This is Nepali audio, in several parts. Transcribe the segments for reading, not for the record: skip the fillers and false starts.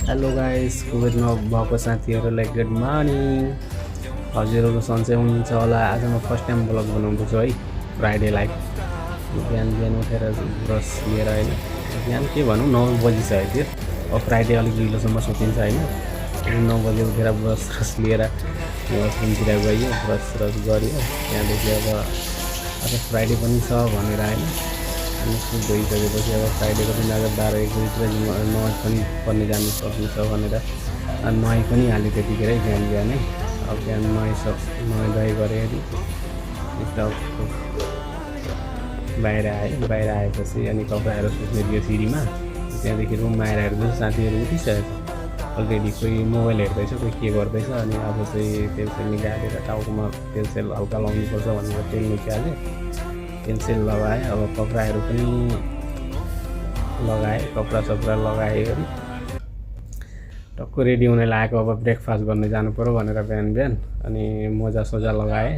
हेलो गाइस, कुवेतमा भएको साथीहरूलाई गुड मर्निङ। हजुरहरू सन्चै हुनुहुन्छ होला। आज म फर्स्ट टाइम ब्लग बनाउँदैछु है, फ्राइडे लाइफ। बिहान बिहान उठेर ब्रस लिएर होइन, बिहान के भनौँ 9 बजिसक्यो थियो। अब फ्राइडे अलिक ढिलोसम्म सुतिन्छ होइन। 9 बजे उठेर ब्रस लिएर वासरुमतिर गयो, ब्रस गऱ्यो। त्यहाँदेखि अब आज फ्राइडे पनि छ भनेर होइन, मुख धोइसकेपछि अब फ्राइडेको दिन आज 12-1 बजीतिर नमाज पनि पढ्ने जानु सक्नेछ भनेर नुहाइ पनि हाल्यो त्यतिखेरै बिहान बिहानै। अब बिहान नुहाइ गरेँ बाहिर आएँ। बाहिर आएपछि अनि कपडाहरू सुक्ने दियो सिँढीमा। त्यहाँदेखि रुममा आएर हेर्दैछु साथीहरू उठिसकेको छ अलरेडी। कोही मोबाइल हेर्दैछ, कोही के गर्दैछ। अनि अब चाहिँ तेलसेल निकालेर टाउकोमा तेलसेल हल्का लाउनुपर्छ भनेर तेल निकालेँ, तेलसेल लगाएँ। अब कपडाहरू पनि लगाएँ, कपडा लगाएँ अनि टक्क रेडी हुने लागेको। अब ब्रेकफास्ट गर्ने जानु पऱ्यो भनेर बिहान बिहान अनि मोजा लगाएँ।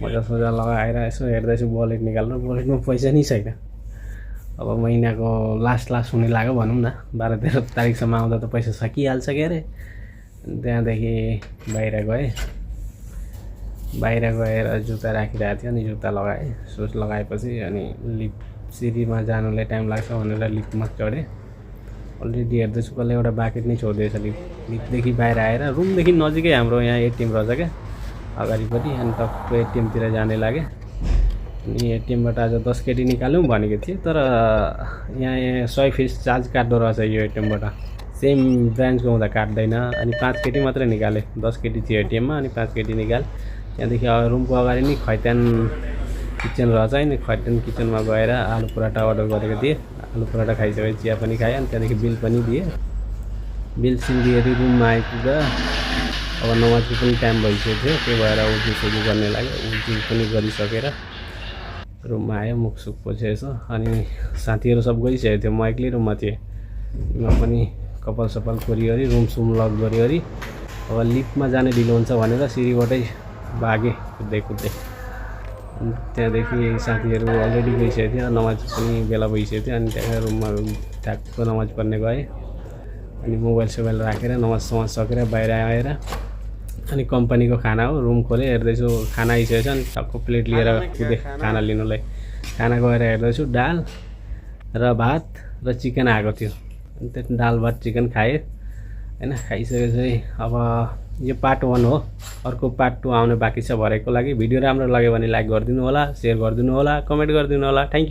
मोजा लगाएर यसो हेर्दैछु वालेट निकाल्नु, वालेटमा पैसा नै छैन। अब महिनाको लास्ट हुने लाग्यो भनौँ न, 12-13 तारिकसम्म आउँदा त पैसा सकिहाल्छ के अरे। त्यहाँदेखि बाहिर गएर जुत्ता राखिरहेको थियो, अनि जुत्ता लगाएँ। सुज लगाएपछि अनि लिफ्ट सिँढीमा जानुलाई टाइम लाग्छ भनेर लिफ्टमा चढेँ। अलरेडी हेर्दैछु कसले एउटा बाकेट नै छोड्दैछ लिफ्टदेखि बाहिर आएर। रुमदेखि नजिकै हाम्रो यहाँ एटिएम रहेछ क्या अगाडिपट्टि। अनि टक्क एटिएमतिर जाने लागेँ। अनि एटिएमबाट आज 10 केटी निकाल्यौँ भनेको थिएँ, तर यहाँ 100 फिस चार्ज काट्दो रहेछ यो एटिएमबाट। सेम ब्रान्चको हुँदा काट्दैन। अनि 5 केटी मात्रै निकालेँ। 10 केटी थियो एटिएममा, अनि 5 केटी निकालेँ। त्यहाँदेखि रुमको अगाडि नै खैतान किचन रहेछ है, खैतान किचनमा गएर आलु पराठा अर्डर गरेको थिएँ। आलु पराठा खाइसकेपछि चिया पनि खाएँ। अनि त्यहाँदेखि बिल पनि दिएँ। बिल दिएर रुममा आइपुग्दा अब नमाजको पनि टाइम भइसकेको थियो। त्यही भएर उजुसुजु गर्ने लाग्यो। उजु पनि गरिसकेर रुममा आयो, मुखसुख पोछेँ यसो। अनि साथीहरू सब गइसकेको थियो, म एक्लै रुममा थिएँ। म पनि कपाल सपाल खोरिवरी रुम लक गरिवरी अब लिफ्टमा जाने ढिलो हुन्छ भनेर सिँढीबाटै भागेँ कुद्दै। त्यहाँदेखि साथीहरू अलरेडी गइसकेको थियो, नमाज पनि बेला भइसकेको थियो। अनि त्यहाँ रुममा ठ्याक्क नमाज पढ्ने गएँ। अनि मोबाइल राखेर नमाज सकेर बाहिर आएर अनि कम्पनीको खाना हो, रुम खोलेँ, हेर्दैछु खाना आइसकेको छ। अनि टक्क प्लेट लिएर कुदेँ खाना लिनुलाई। खाना गएर हेर्दैछु दाल र भात र चिकन आएको थियो। अनि त्यो दाल भात चिकन खाएँ होइन। खाइसकेपछि अब यो पार्ट 1 हो, अर्को पार्ट 2 आउने बाँकी छ भरेको लागि। भिडियो राम्रो लाग्यो भने लाइक गरिदिनु होला, सेयर गरिदिनु होला, कमेन्ट गरिदिनु होला। Thank you.